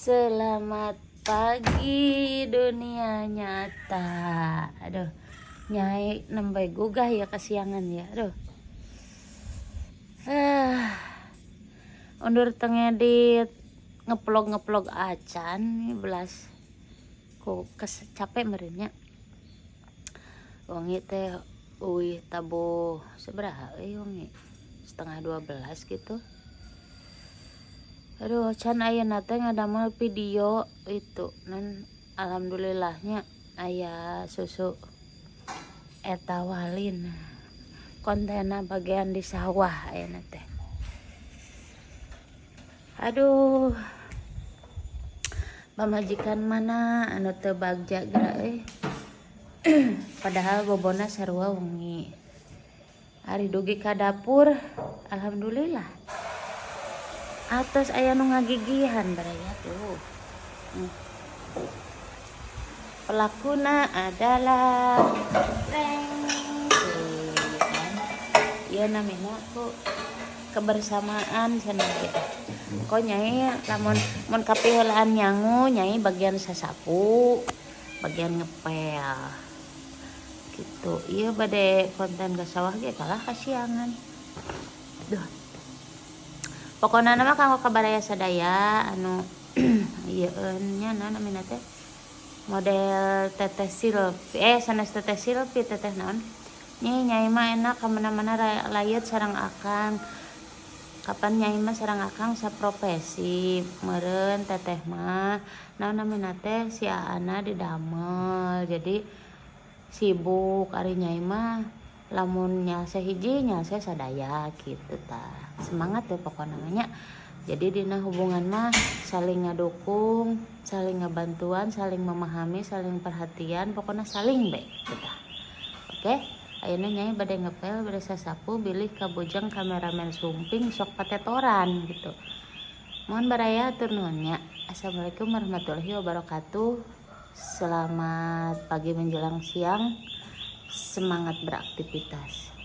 Selamat pagi, dunia nyata. Aduh, Nyai nembe gugah ya, kesiangan ya. Aduh. Ah. Undur teu ngedit, ngevlog ngevlog acan nih belas. Ku kes capek meureun nya. Wengi teh uih tabuh sabaraha euy wengi? 11.30 gitu. Aduh, can ayeuna teh ngadamel video itu nan alhamdulillahnya aya susu eta walin kontenna bagian di sawah ayeuna teh. Aduh, pamajikan mana anu teu bagja geura euy? Padahal bobona sarua wengi. Ari dugi ka dapur, alhamdulillah. Atos aya nu ngagigihan, baraya, tuh. Pelakuna adalah Reng. Tuh kan. Ieu namina ku kebersamaan cenah ge. Kok Nyai lamun mun kapiheulaan nyangu, Nyai bagian sasapu, bagian ngepel. Gitu. Ieu bade konten ke sawah ge kalah kasiangan. Duh. Pokona mah kanggo ka baraya sadaya anu ieu nya, naon namina teh, model Teteh Silvi, eh, sanes Teteh Silvi, Teteh naon, "Nyai, Nyai mah enak kamana-mana layut sareng Akang." Kapan Nyai mah sareng Akang saprofesi meureun. Teteh mah, naon namina teh, si Aana didamel jadi sibuk. Ari Nyai mah lamun nyalse hiji, nyalse sadaya gitu. Tah, semangat ya pokoknya nya. Jadi dina hubungan mah saling ngadukung, saling ngebantuan, saling memahami, saling perhatian, pokoknya saling be gitu. Oke, ayeuna Nyai bade ngepel, bade sasapu, bilih kabujang kameramen sumping sok patetoran gitu. Mohon baraya, atur nuhun nya. Assalamualaikum warahmatullahi wabarakatuh. Selamat pagi menjelang siang, semangat beraktivitas.